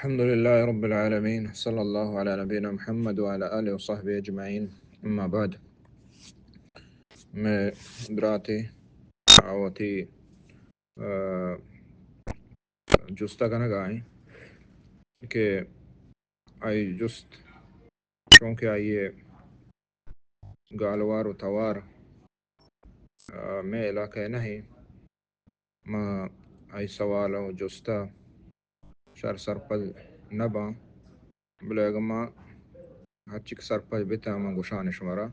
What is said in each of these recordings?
الحمد لله رب العالمين، صلى الله على نبينا محمد وعلى آله وصحبه أجمعين. أما بعد، مئے براتے آ وتی، آ، جستا کنگا ایں کہ آئی جست چونکہ آئی گالوار و توار، آ، مئے علاقہ ء نہ ایں، ما آئی سوال و جستا شر سرپد نہ باں، بلے اگاں ما ہرچی کہ سرپد بتاں، ما گوشان شمارا۔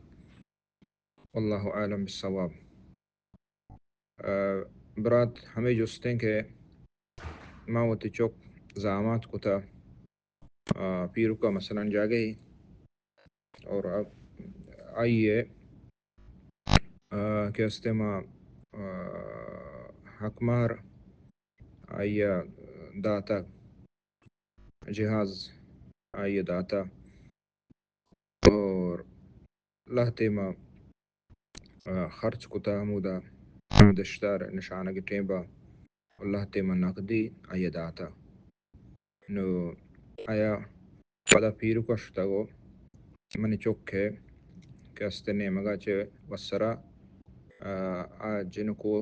واللہ اعلم بالصواب۔ آ، برات ہمے جستیں کہ ما وتی چک زامات کتا، آ، پیرکا مثلاً جاگہی اور آ-، آئی ء، آ، کہ استے ما، آ، حق مہر آئی ء داتگ، جہاز آئی ء داتہ اور لہتے ما، آ، خرچ کتا ہمودا، دشتار نشانگ ٹیمبا، اور لہتے ما نقدی آئی ء داتہ۔ نو آیا پدا پیرک ء شتگ و منی چک ء کہ است نیمگ ء چہ وسرا، آ، آ جنکو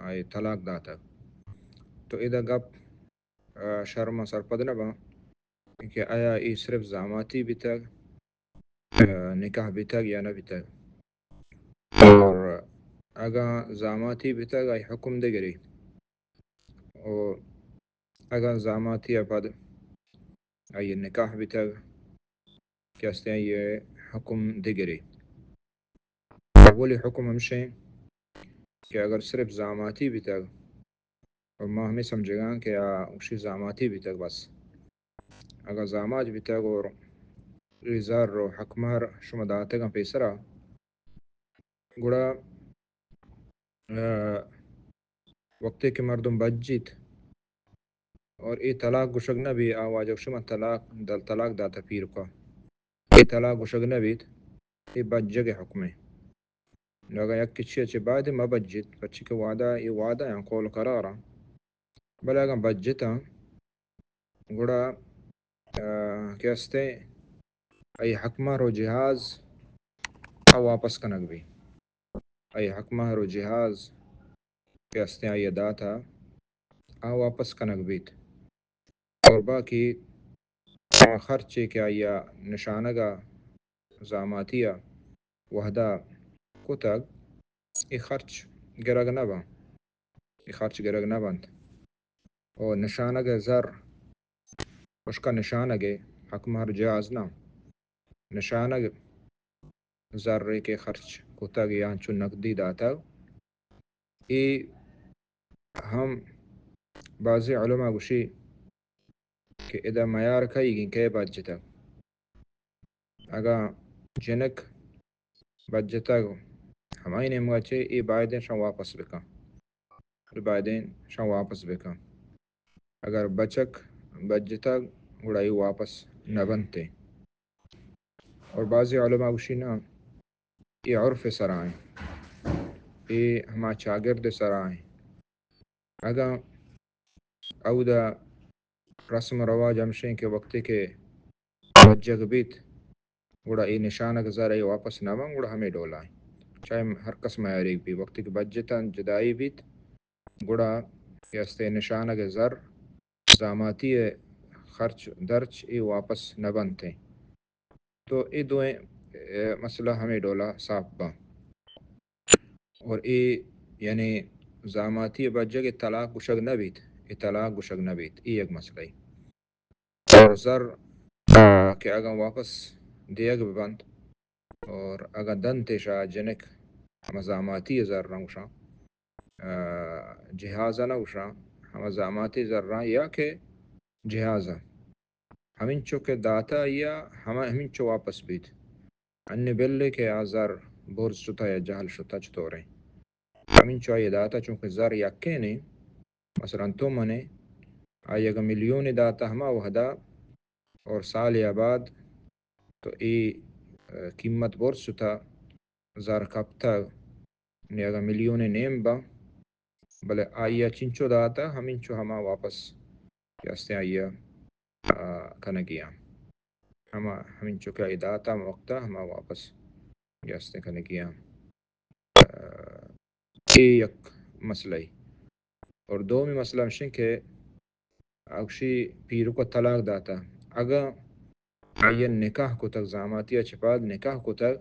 آئی طلاق داتگ۔ تو ادا گپ، آ، شر ما سرپد نہ باں کہ آیا اے صرف زاماتی بیتگ، آ، نکاح بیتگ یا نہ بیتگ۔ اور اگاں زاماتی بیتگ، آئی حکم دگری۔ و اگاں زاماتی ء پد آئی نکاح بیتگ کہ استیں آئی حکم دگری۔ اولی حکم ہمشیں کہ اگر صرف زاماتی بیتگ، اور ما ہمیں سمجھگاں کہ آ گوشی زاماتی بیتگ بس۔ اگاں زامات بیتگ اور اے زر و حق مہر شما داتگاں پیسرا، گڑا، آ، وقتے کہ مردم بجیت اور اے طلاق گوشگ نہ بی، آ واجہ گوشی من طلاق، دل طلاق داتہ پیرکا۔ اے طلاق گوشگ نہ بیت، اے بجگ ء حکمے۔ اگاں یک کچی ء چہ بعد مہ بجیت، پرچی کہ وعدہ، اے وعدہ آں، قول قرار آں۔ بلے اگاں بجتاں، گڑا، آ، کہ استیں، آئی حق مہر و جہاز آ واپس کنگ بی۔ آئی حق مہر و جہاز کہ استیں آئی داتا، آ واپس کنگ بیت۔ اور باقی خرچے کہ آئی نشانگا زاماتی ء وہدا کتگ، اے خرچ گرگ نہ باں، اے خرچ گرگ نہ بنت۔ و نشانگ ء زر، پشکا نشانگ ء حق مہر جہاز نہ، نشانگ زر ء کہ خرچ کتگ یا انچو نقدی داتگ، اے ہم بعضی علماء گوشی کہ ادا میار کئیگیں کئے بجتگ۔ اگاں جنک بجتگ، ہمائی نیمگا چہ اے بایدیں شان واپس بکن، اے بایدیں شان واپس بکن۔ اگر بچک بجتگ، گڑا اے واپس نہ بنتے۔ اور بعضی علماء گوشی نا، اے عرف سرا ایں، اے ہما چاگرد سرا ایں۔ اگاں اودا رسم و رواج ہمشیں کہ وقتی کہ بجگ بیت، گڑا اے نشانگ زر اے واپس نہ بن، گڑا ہمے ڈولا ایں۔ چاہے ہر کس میاریگ بی، وقتی کہ بجتن جدائی بیت، گڑا اے استے نشانگ زر زاماتی ء خرچ درچ اے واپس نہ بنت۔ تو اے دوئیں، اے، مسئلہ ہمے ڈولا صاف باں۔ اور اے یعنی زاماتی ء بجگ ء طلاق گوشگ نہ بیت، اے طلاق گوشگ نہ بیت، اے یک مسئلہ ای۔ اور زر، آ، کہ اگاں واپس دیگ بہ بنت، اور اگاں دنت ایشا جنک ہما زاماتی زر نہ گوشاں، آ، جہاز نہ گوشاں، ہما زاماتی زراں یا کہ جہاز، ہمینچو کہ داتا یا ہما ہمینچو واپس بیت۔ انی بلے کہ آ زر برز شتا یا جہل شتا چطوریں؟ ہمینچو آئی داتا، چونکہ زر یکینے، مثلاً تو منے، آئی اگاں ملیونے داتا ہما وہدا اور سالے بعد تو اے، آ، قیمت برز شتا، زر کپتگ، نی اگاں ملیونے نیم باں، بلے آئی ء چنچو داتا، ہمینچو ہما واپس کہ استیں آئی ء کنگی آں۔ ہما ہمینچو کہ آئی داتا وقتا ہما واپس کہ استیں کنگی آں۔ اے یک مسئلہ ای۔ اور دومی مسئلہ ہمشیں کہ اگشی پیرک ء طلاق داتا، اگاں آئی ء نکاح کتگ، زاماتی ء چہ پاد نکاح کتگ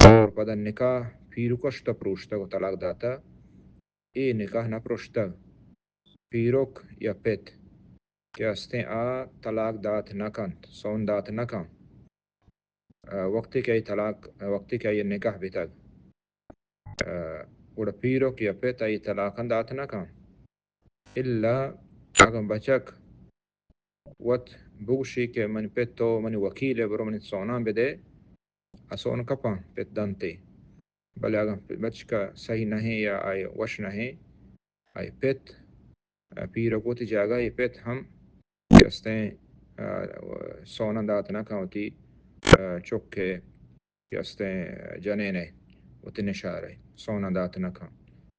اور پدا نکاح پیرک ء شتہ پروشتگ و طلاق داتا، اے نکاح نہ پروشتگ۔ پیرک یا پت کہ استیں آ طلاق دات نہ کنت، سون دات نہ کنت۔ وقتی کہ آئی طلاق، وقتی کہ آئی نکاح بیتگ، گڑا پیرک یا پت آئی طلاقاں دات نہ کن۔ الا اگاں بچک وت بگوشی کہ من پت تو منی وکیل ئے، برو منی سوناں بدے، آ سون کپاں پت دنتے۔ بلے اگاں بچک صحیح نہ ایں یا آئی وش نہ ایں، آئی پت، پیرک وتی جاگہ ء پت ہم کہ استیں سوناں دات نہ کن وتی چک ء کہ استیں جنین ء وتی نشار ء سوناں دات نہ کن۔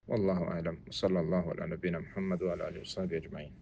واللہ اعلم، وصلی اللہ علی نبینا محمد وعلی آلہ وصحبہ اجمعین۔